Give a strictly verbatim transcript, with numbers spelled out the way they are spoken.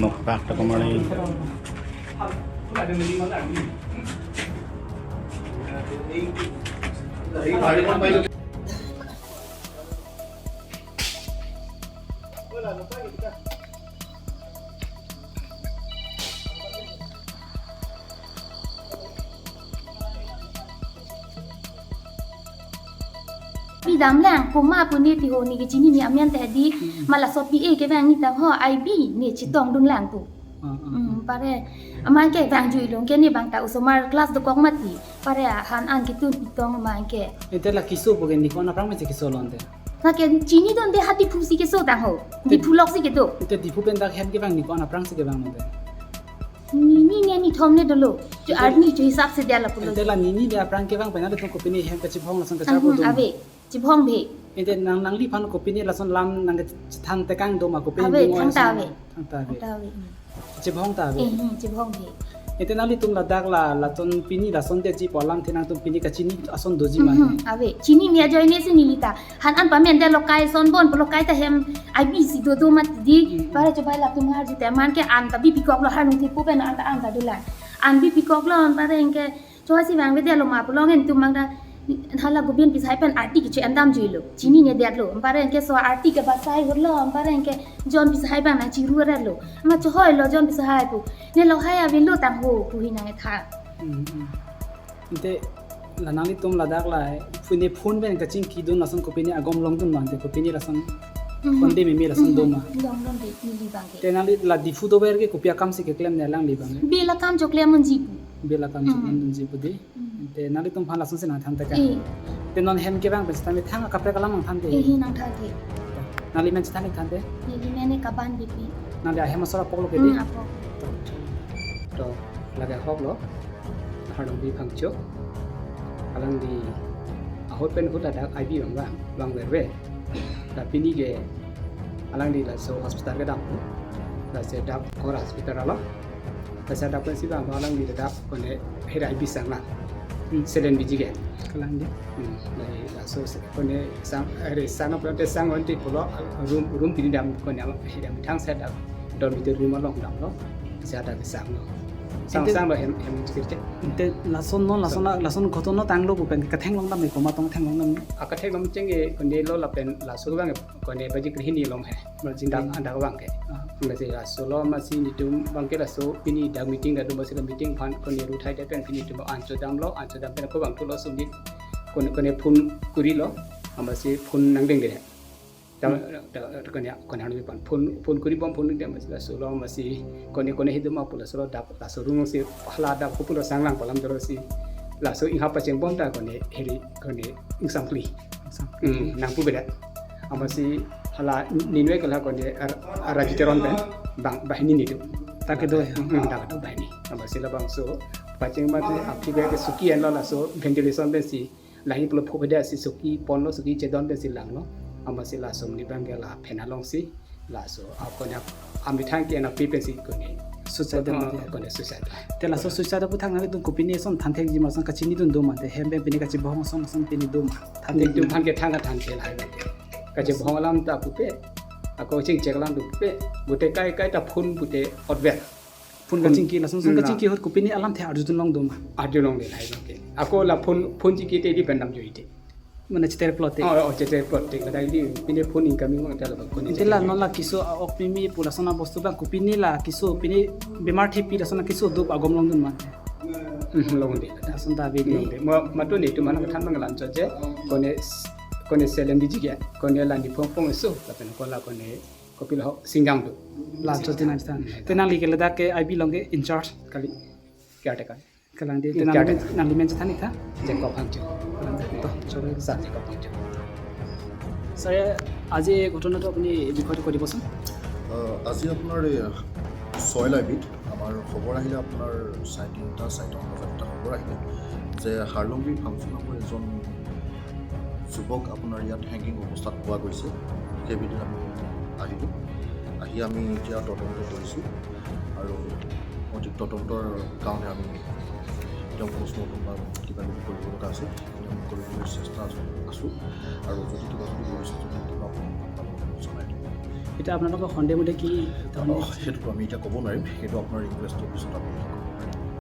Mokpak ta kumari. Pidam lang, komat pu ne ti ho, ne ke chinine amen ta di, hmm, ma laso P A kevang ni tang ho, I B ne chetongdun lang tu. Ah, ah, hmm, ah. Pare, aman ke vangjuilo, ke ne bang ta osomar class dokok mati, pare han an ketun pitong aman ke. Ante la keso pu ke ne ko-an aphrang me si keso lo ante? La ke chinidunde, ha Diphu si keso tang ho, te Diphu lok si kedo. Ante Diphu pen dak hem kevang ne ko-an aphrang si kevang lo ante? Nini ne nithom ne dolo. Jo, ante arni jo hisap si dia lapulo. Ante la nini ne aphrang kevang pen nanglitum kopine hem kachebong lason kachar, hmm, po do ma? Ave, chebong ave. Ante nang, nangliphan kopine lason lam nangkethan tekang do ma, kopine ave, bingoi than ta lason? Ave. Than ta ave. Than ta ave. Chebong ta ave. Eh, hmm, chebong ave. Ante nanglitum ladak la, lason pini lason detji pu alamthe nangtum pini kachini ason doji ma? Mhm, ave. Chinine ajoine si neli ta. Han an pamen de lokai son bon, lokai ta hem I B si dodo mati di. Hmm. Pare chobai latum arju te aman ke an ta bipikoklo, harnung thipu pen an ta, an ta dolang. An bipikoklo, an pare anke choi si vangvedetlo ma pulo, ngen tum bang ta hala Gobind Pisahai pen arti kecho-endamjuilo. Chinine detlo. An pare anke so arti ke basai hurlo, an pare anke John Pisahai bang nangchiru-etlo. Ma chohoilo John Pisahai pu. Ne lo hai avelo tang ho pu hi nangkethan. Hmm, hmm. Ante la nanglitum ladak la pine phone pen kachingkidun lason kopine agom longdun ma ante, kopine lason, mhm, phone de meme lason do ma? Mhm. Longdunde, neli bang ke. Te nangli la Diphu dover ke kopi akam si keklem ne alangli bang ke? Bill akam choklem unji pu. Bill akam, mhm, choklem unji pu di. Mhm. Ante nanglitum aphan lason si nangthan tekang. Eh. Te non hem kevang pen sitame thang akaprek alam nangthan te. Eh, hi nangthan te. Nangli men chethan ik than te? Neli men ke Kaban Beypi. Nangli ahem asor apok lo ke di? Hmm, apok. To, to, lake ahok lo. Harlongbi Phangcho. Alangli ahut pen ahut ladak I B vang vang, vang verve. La pini ke alangli laso hospital kedam. Lasi dak Kor hospital along. Lasi dak pensi vang alangli dak kone hera I B sang lang. Hmm. Saline biji ke. Kalang di. Hmm. Lasi laso se kone sang, eh, sang apa te sang onti pulo, room, room pini dam kone ama hidam thang sa dak dormitory room along damlo. Sa dak sanglo. Sang, ante sanglo hem, hem chikir chek. Ante lason non, lason, lason ghotona tanglo pu pen katheklong dam ko, matong theklong dam? Akatheklong cheng e kone lo lapen laso vang kone baji krehini along he. Baji krehini. Dak, dak vang ke. Ah. Lasi laso lo masi netum bang ke laso pini dak meeting dak do masi meeting aphan kone ruthai de pen pini netum an chodamlo, an chodam pen ko bang tulo sumit kone, kone phone kurilo, amasi phone nangdengde. Ta, hmm, ta, ta kone, kone hanu pan phone, phone kuri bom phone de masi laso lo masi kone, kone hidu ma pu laso lo dak laso room si hala dak ko pulo sang lang palam dolo si laso inghap pacheng bom ta kone heri kone ingsam kli. Sang. Hmm, nangpu beda. Amasi hala ninve ke la kone ar-, arajiteron pen bang banghini netum. Ta kedo ya? Hmm, ta kedo banghini. Amasi labangso pacheng mati aphi ke suki enlo laso ventilation pensi lahi pulo phu beda si suki ponlo, suki chedon pensi langlo. Amasi laso ni bang ke la phen along si laso akone amethang ke na pi pensi kone suicide, ah, mati. Kone suicide. Te laso suicide aputhak nanglitum kopine ason thanthekji ma, ason kachinidun do ma, te hem pen pine kachebong ason, ason pine do ma? Thanthek netum aphan ke thang thanthe lahai. Kachebong alam ta pupe. Ako chingchek alam tu pupe. Pute kai kai ta phone pute otver. Phone, phone kachingki lason, hmm, kachingki ahut kopine alamthe arjudun long do ma? Arjulong de lahai bang ke. Ako la phone, phone chingki te di pen damjuite. Mane cheter plot te. Oh, oh, cheter plot te. Kadai di pine phone incoming mang tala bang kone. Ante la cheter non la keso a-ok meme pu lason abostu bang kopine la keso pine bemar thepi lason keso do agom longdun ma? Hmm, longde. Lason ta ave di. Longde. Ma, matu netum mana kethan mang lanchot je. Kone, kone saline biji ke. Kone la ni phong phong eso. Lapen ko la kone kopilo ho singgang do. Lanchot di nangthan. Hmm. Te nangli ke ladak ke I B along ke in charge kali? Caretaker. Kalang di, hmm, te nangli men, caretaker. Nangli men chethan ik tha? Jacob Phangcho. Kalang di, to, sorry. Sir Jacob Phangcho। Sir, আজি এই ঘটনাটো আপুনি এই বিষয়টো কৈ দিবচোন। আহ, আজি আপোনাৰ এই ছয়লাইবিত আমাৰ খবৰ আহিলে, আপোনাৰ চাৰে তিনিটা, চাৰিটামান বজাত এটা খবৰ আহিলে যে হাৰ্লংবি ফাংচন নামৰ এজন যুৱক আপোনাৰ ইয়াত হেংগিং অৱস্থাত পোৱা গৈছে। সেই বিষয়ে আমি আহিলোঁ। আহি আমি এতিয়া তদন্ত কৰিছোঁ আৰু অধিক তদন্তৰ কাৰণে আমি তেওঁ পষ্টমৰ্টম বা কিবা কিবি কৰিব লগা আছে, সেইখিনি আমি কৰিবলৈ চেষ্টা আছোঁ আৰু যদি কিবা যদি ভৱিষ্যতে যদি কিবা আপোনালোকক জনাই দিম। এতিয়া আপোনালোকৰ সন্দেহ মতে কি ধৰণৰ? অ, সেইটোতো আমি এতিয়া ক'ব নোৱাৰিম, সেইটো আপোনাৰ ইনকুৱেষ্টৰ পিছত আমি